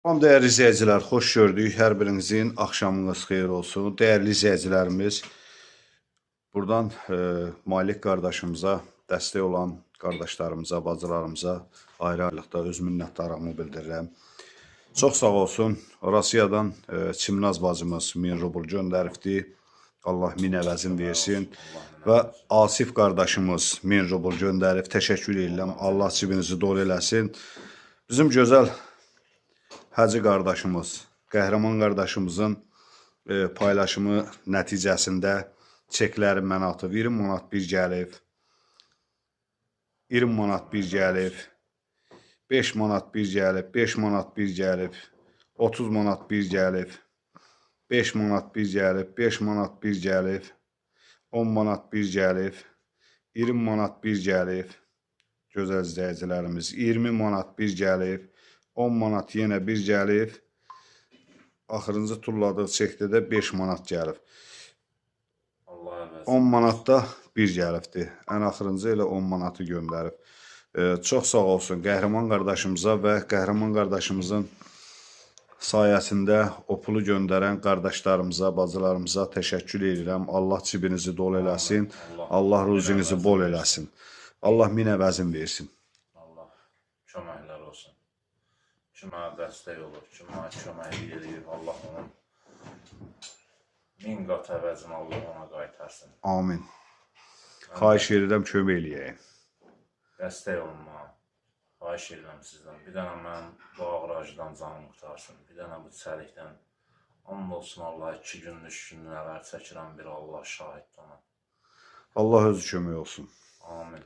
Salam dəyərli izləyicilər, xoş gördük. Hər birinizin axşamınız xeyir olsun. Dəyərli izləyicilərimiz, buradan Malik qardaşımıza dəstək olan qardaşlarımıza, bacılarımıza ayrı-ayrılıqda öz minnətdarlığımı bildirirəm. Çox sağ olsun. Rusiyadan Çimnaz bacımız 1000 rubl göndəribdi. Allah min əvəzin versin. Və Asif qardaşımız 1000 rubl göndərib. Təşəkkür edirəm. Allah cibinizi dolu eləsin. Bizim gözəl Hacı qardaşımız, qəhrəman qardaşımızın paylaşımı nəticəsində çekləri mənə atıb. 20 manat bir gəlib. 20 manat bir gəlib. 5 manat bir gəlib, 5 manat bir gəlib, 30 manat bir gəlib, 5 manat bir gəlib, 5 manat bir gəlib, 10 manat bir gəlib, 20 manat bir gəlib. Gözəl izləyicilərimiz, 20 manat bir gəlib, 10 manat yenə bir gəlib. Axırıncı turladığı çekdə də 5 manat gəlib. Allah əvəzini 10 manat da bir gəlibdi. Ən axırıncı elə 10 manatı göndərib. Çox sağ olsun qəhrəman qardaşımıza və qəhrəman qardaşımızın sayəsində o pulu göndərən qardaşlarımıza, bacılarımıza təşəkkür edirəm. Allah cibinizi dolu eləsin. Allah ruzinizi bol eləsin. Allah min əvəzin versin. Allah köməklər olsun. Kim mənə dəstək olur, kim mənə köməklik eləyir, Allah onun min qat əvəzini Allah ona qaytarsın. Amin. Xahiş edirəm kömək eləyəyin. Dəstək olun mənə. Xahiş edirəm sizdən. Bir dənə mənim bu ağır acıdan canım qurtarsın. Bir dənə bu çəlikdən. And olsun Allah, 2 gündür, 3 gündür nələr çəkirəm, bir Allah şahiddir ona. Allah özü kömək olsun. Amin.